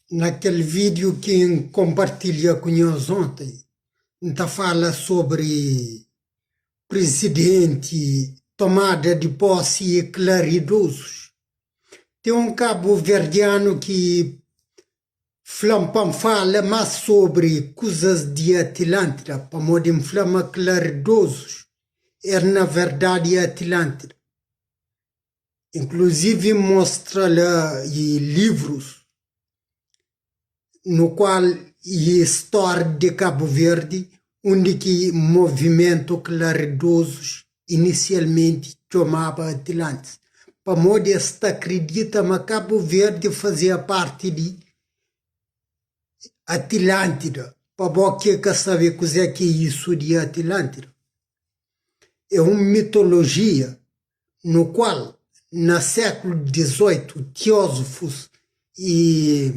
Na kel vídiu ki N konpartilha ku nhos onti, N ta fala sobri prizidenti, tomada di posi i klaridozus. Ten un kabuverdianu ki fla-m pa N fala más sobri kuzas di Atilântida, pamodi N fla ma klaridozus éra na verdadi Atilântida. Inkluzivi N mostra la i livrus no kual i stória di Kabu Verdi undi ki movimentu klaridozus inisialmenti txomaba Atilantis, pamodi es ta kridita ma Kabu Verdi fazia parti di Atilântida. Pa bo ki ka sabe kuzé ki é isu di Atilântida, é un mitolojia no kual na sékulu 18 teózofus i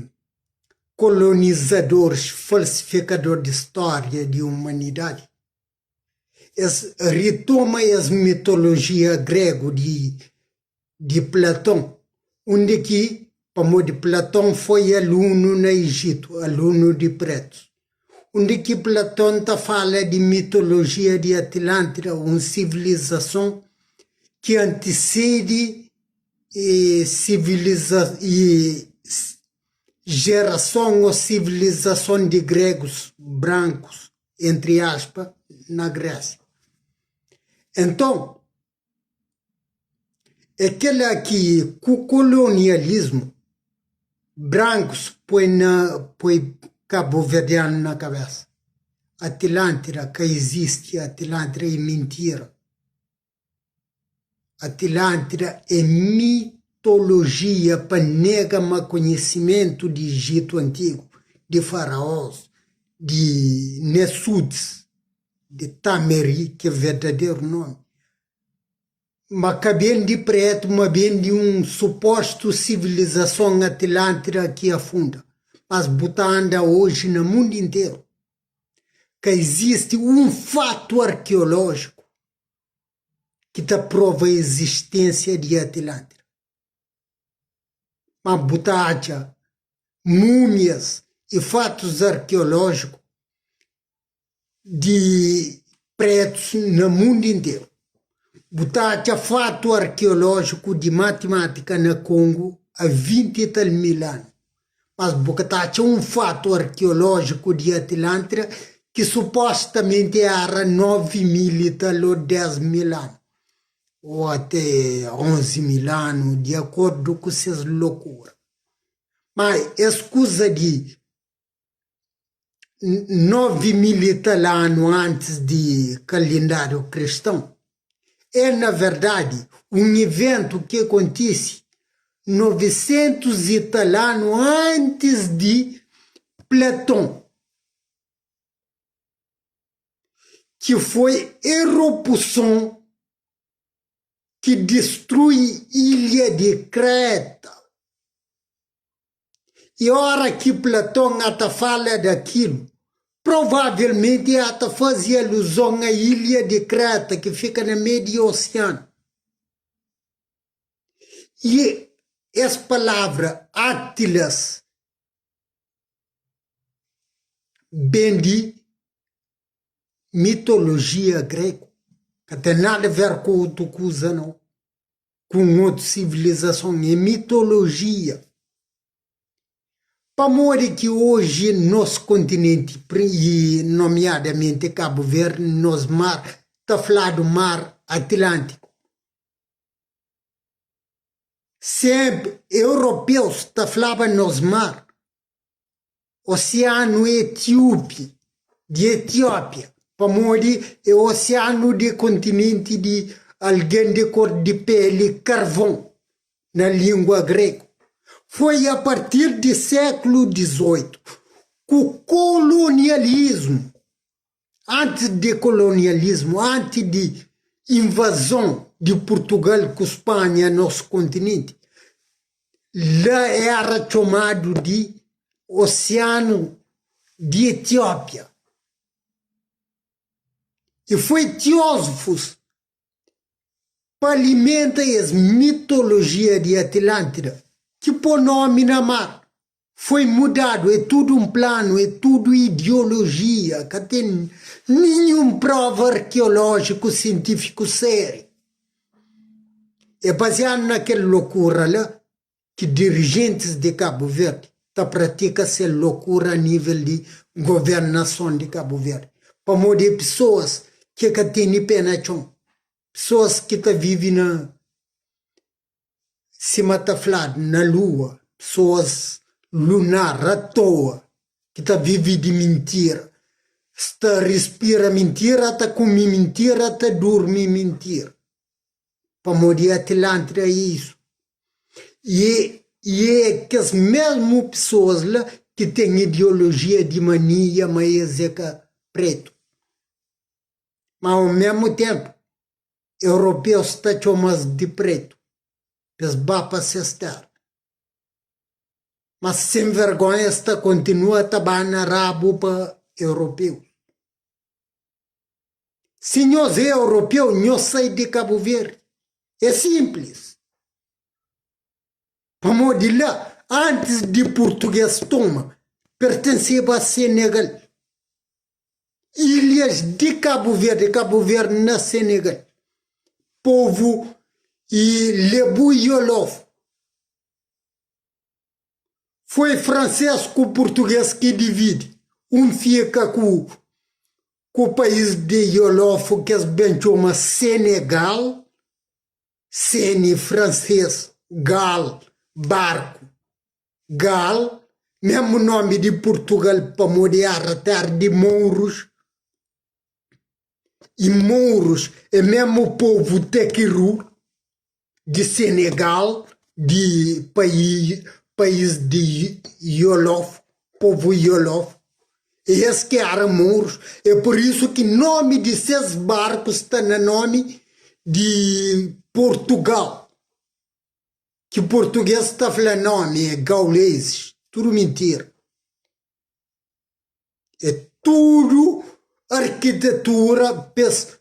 kolonizadoris falsifikador di stória di umanidadi es ritoma es mitolojia gregu di di Platon undi ki pamodi Platon foi alunu na Ijitu alunu di pretus undi ki Platon ta fala di mitolojia di Atilântida, un sivilizason ki antisedi e siviliza e jerason ô sivilizason di gregus brankus, entri aspa, na Grésia. Enton, é kel-la ki ku kolonialismu Brancos poi na poi kabuverdianu na kabesa. Atilantida ka izisti, Atilantida e mintira. Atilantida e mitolojia pa nega ma konhisimentu di Ijitu antigu, di faraós, di Nesudis, di Tameri ki é verdaderu nomi. Ma ka ben di pretu, ma ben di un supostu sivilizason Atilântida ki afunda. Mas bu ta anda oji na mundu interu, ka izisti un fatu arkeolójiku ki ta prova izistensia di Atilântida. Ma bu ta atxa múmias i fatus arkeolójiku di pretus na mundu interu. Bu ta atxa fatu arkeolójiku di matimátika na Kongu a 20 i tal mil anu, mas bu ka ta atxa un fatu arkeolójiku di Atilântida ki supostamenti éra 9 mil i tal ô 10 mil anu, ô ate 11 mil anu, di akordu ku ses lokura. Ma es kuza di 9000 i tal anu antis di kalendáriu kriston, é na verdadi un iventu ki kontise 900 i tal anu antis di Platon, ki foi erupuson ki distrui ilha di Kreta. I ora ki Platon a ta fala dakilu, provavelmenti a ta faze aluzon a ilha di Kreta ki fika na mei di osianu. I es palavra Atilas ben di mitolojia gregu, ka ten nada ver ku otu kuza nau. ku un otu sivilizason, é mitolojia. Pamodi ki oji nos kontinenti, i nomiadamenti Kabu Verdi, nos mar ta fladu mar Atlántiku? Senpri europeus ta flaba nos mar Osianu Etiúpi, di Etiópia, pamodi é osianu di kontinenti di algen di kor di peli karvon, na língua gregu. Foi a partir di sékulu 18, ku kolonialismu, antis di kolonialismu, antis di invazon di Purtugal ku Spanha nos kontinenti, la éra txomadu di Osianu di Etiópia. I foi teózofus pa alimenta es mitolojia di Atilântida ki pô nómi na mar. Foi mudadu, é tudu un planu, é tudu ideolojia, ka ten ninhun prova arkeolójiku sientífiku sériu. É baziadu na kel lokura la ki dirijentis di Kabu Verdi ta pratika se lokura a nível di governason di Kabu Verdi, pamodi é pesoas ki ka tene pé na txon, pesoas ki ta vive na Sima ta fladu, na lua, pesoas lunar, atoa, ki ta vive di mintira, sta rispira mintira, ta kume mintira, ta durmi mintira. Pamodi Atlântida é isu. I é kes mesmu pesoas la ki ten ideolojia di mania ma es é ka pretu. Ma au mesmu tenpu, Europeus ta txoma-s di pretu pa es ba pa ses téra. Mas sen vergonha es ta kontinua ta ba na rabu pa europeus. Si nhos é europeu, nhos sai di Kabu Verdi. É sinplis. Pamodi la, antis di purtuges toma, pertenseba a Senegal. Ilhas di Kabu Verdi, Kabu Verdi na Senegal. Povu i Lebu i Yolof. Foi franses ku purtuges ki dividi. Un fika ku ku país di Yolof ki es ben txoma Senegal. Sene, fransês, gal, barku. Gal, mesmu nomi di Purtugal pamodi éra téra di mourus. I mourus é mesmu povu Tekiru di Senegal, di país di Yolof, povu Yolof. É es ki éra mourus. É pur isu ki nomi di ses barku sta na nomi di Purtugal, ki purtuges ta fla nomi é gauleses. Tudu mintira. É tudu arkitetura pa es.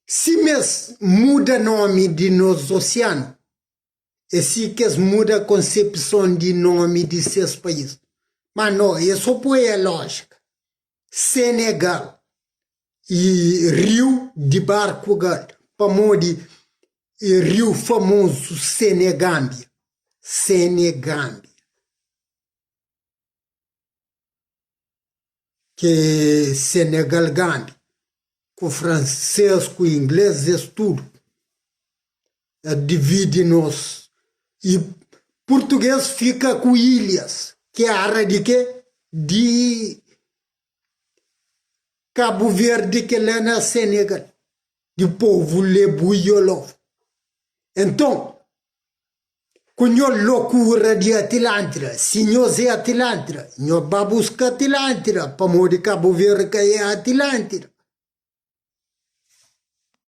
Sima es muda nomi di nos osianu, É si ki es muda konsepson di nomi di ses país. Ma no, é so poi a lójika. Senegal i riu di barku gal, pamodi riu famozu Senegambia, Senegambia. Ke Senegal Gambia ku franses ku ingles es tudu es dividi nos i purtuges fika ku ilhas ki era di ke di Kabu Verdi ke la na Senegal di povu Lebu i Yolof enton Ku nho lokura di Atilantida, si nhos é Atilantida, nho ba buska Atilantida, pamodi Kabu Verdi ka é Atilantida.